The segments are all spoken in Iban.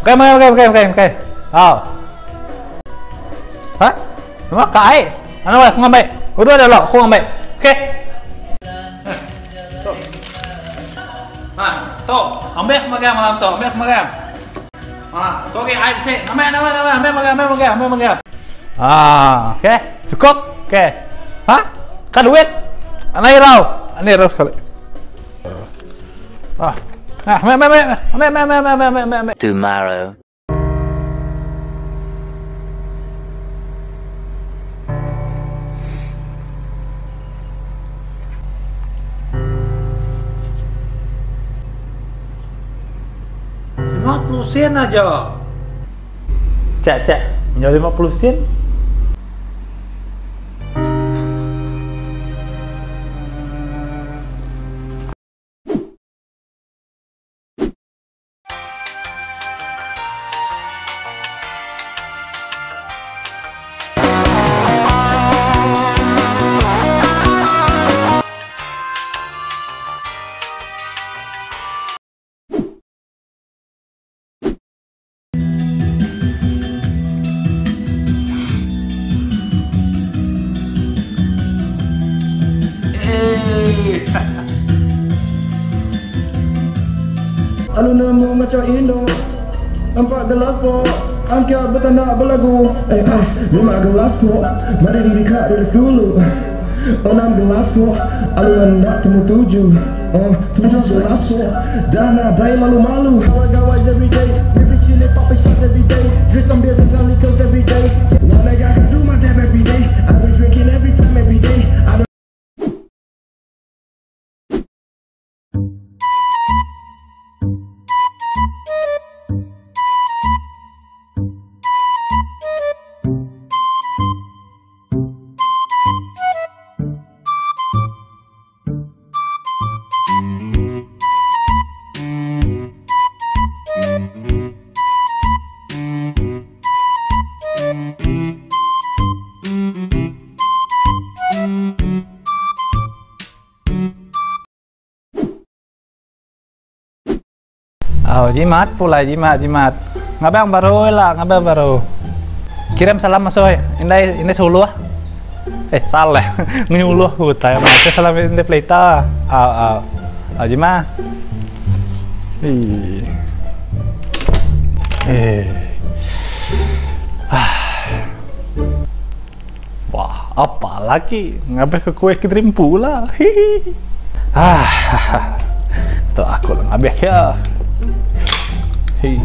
Okey, makai, makai, makai, makai, makai. Au. Ha? Nama ka ai? Anu aku ngambai. Udah ada lo, aku ngambai. Okey. Tu. Ha, tu. Ambil aku makan malam tu, ambil aku makan. Ha, tu okey ai bisi. Ambil, ambil, ambil, ambil makan, ambil makan, ambil makan. Ha, okey. Cukup. Okey. Ha? Ka duit. Anai irau. Anai irau sekali. Ah. Ah, ambil, ambil, ambil, ambil, ambil, ambil, ambil, ambil, ambil. Tomorrow. 50 sen aja. Cak, cak, nyau 50 sen. Alu nemu macam Indo Empat gelas po Angkat bertanda berlagu Eh eh Lima gelas po Mari diri kak diri dulu Enam gelas po Alu hendak temu tujuh Oh tujuh gelas po Dah nadai malu-malu Gawai every day We be chillin' poppin' shots every day Drink some beers and some liquors every day Now like I can do my dab every day I been drinking every time every day I don't Oh, jimat pula, jimat, jimat. Ngabang baru lah, ngabang baru. Kirim salam masuk, indai, indai suluh. Eh, salah. Nyuluh hutai, masuk salam indai pelita. Au, au. Au, jimat. Ih. Eh. Ah. Wah, apa lagi? Ngabeh ke kue kirim pula. Hihi. Ah. Tu aku lah ngabeh ya. Hei.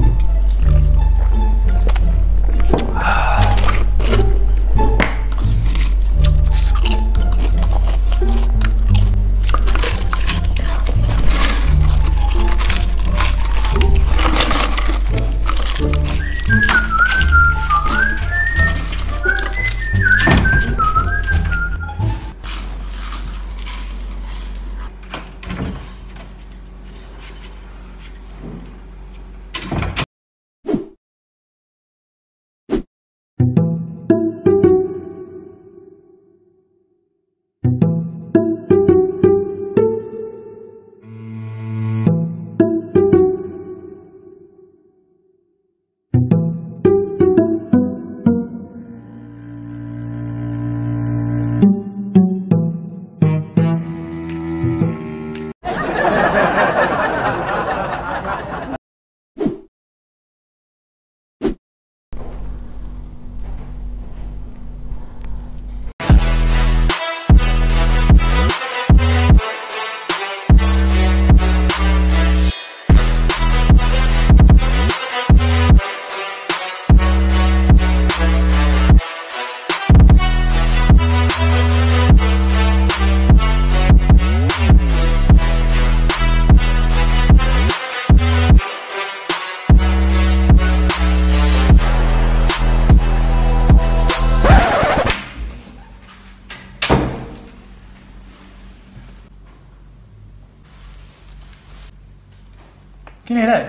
Kini deh.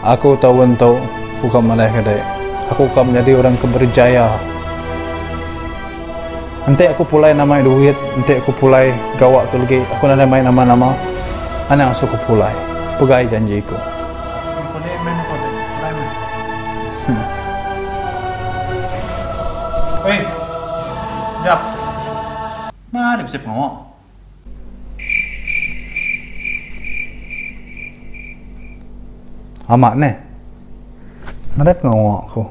Aku tahu untuk bukan malah kedai. Aku akan menjadi orang ke berjaya. Nanti aku pulai nama duit, nanti aku pulai gawak tu lagi. Aku nak main nama-nama. Anak aku pulai. Pegai janji ku. Oi. Jap. Mari bisi pengawa. Amat neh. Nadai pengawa ku.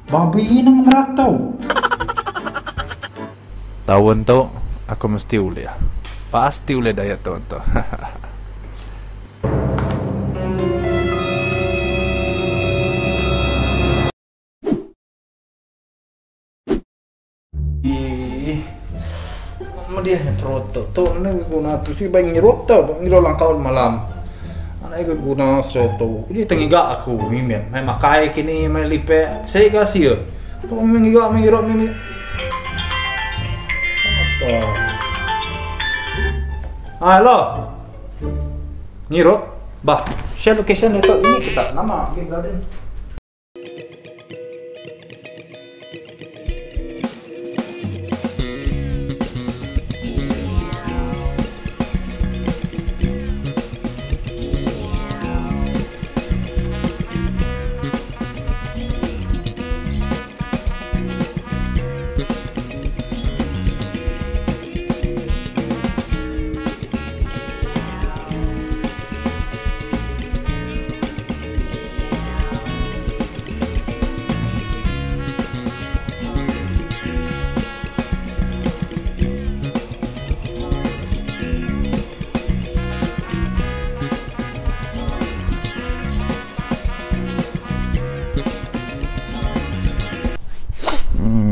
Babi nang meratau. Taun tu aku mesti ulih. Pasti ulih diet taun tu. Ih. Medih nya perut tu. Tu enda guna tu sigi bai ngirup tu, ngirup langkau malam. Nadai ga guna sida tu. Uji tengiga aku mimit mai makai kini mai lipek bisi ga siut. Tu meh ngiga meh ngirup mimit. Apa. Hello. Ngirup. Bah, share location ditu ini kita nama agi garden.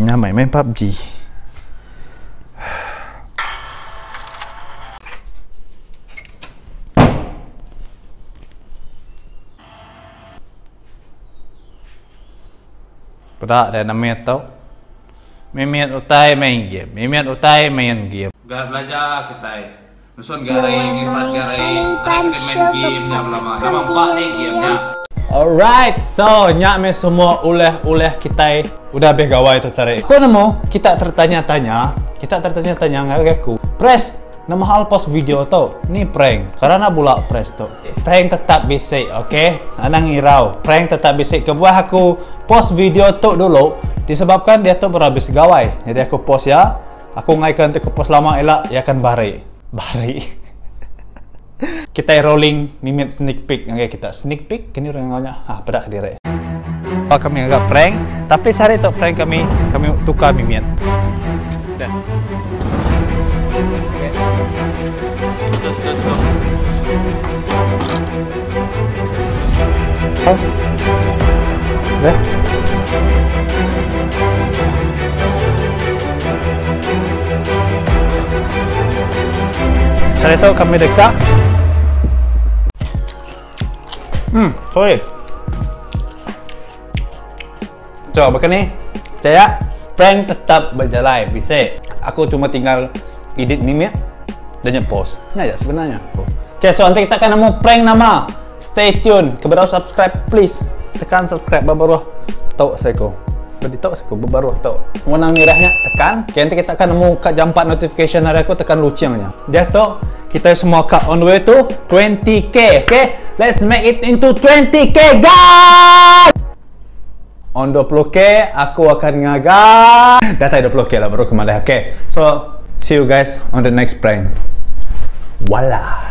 Nyamai main PUBG. Peda deh nemit tu. Mimit utai main game. Mimit utai main game. Ga belajar kitai. Nusun gari, ngelipat gari, ari kitai main game nya belama. Nama empa ni game nya. Alright, so nya meh semua ulih-ulih kitai udah abih gawai tu tadi. Ku nemu kita tertanya-tanya, kita tertanya-tanya ngagai aku. Press Nama hal post video tu? Ni prank. Karena bula press tu. Prank tetap bisi, ok? Anang irau. Prank tetap bisi. Kebuah aku post video tu dulu disebabkan dia tu baru habis gawai. Jadi aku post ya. Aku ngaikan ti aku post lama ila ya akan bari. Bari. Kitai rolling mimit sneak peek ngagai kita. Sneak peek kini orang ngau nya. Ha peda kediri. Kami ngaga prank tapi sehari tu prank kami kami tukar mimit. Dah. Dah. Sehari tu kami deka Hmm, sorry. So, baka ni. Percaya, prank tetap berjalai. Bisa. Aku cuma tinggal edit mimit dan post. Nya aja sebenarnya. Okay, so nanti kita akan nemu prank nama. Stay tune. Kepada subscribe please. Tekan subscribe baru tok seko. Beri tok seko baru tok. Warna merahnya tekan. Okay, nanti kita akan nemu kat jampat notification hari aku tekan lucingnya. Dia tok kita semua kat on the way to 20k. Okay, let's make it into 20k guys. On 20k aku akan ngaga. Datai 20k lah baru kemana. Okay, so see you guys on the next prank. Wala.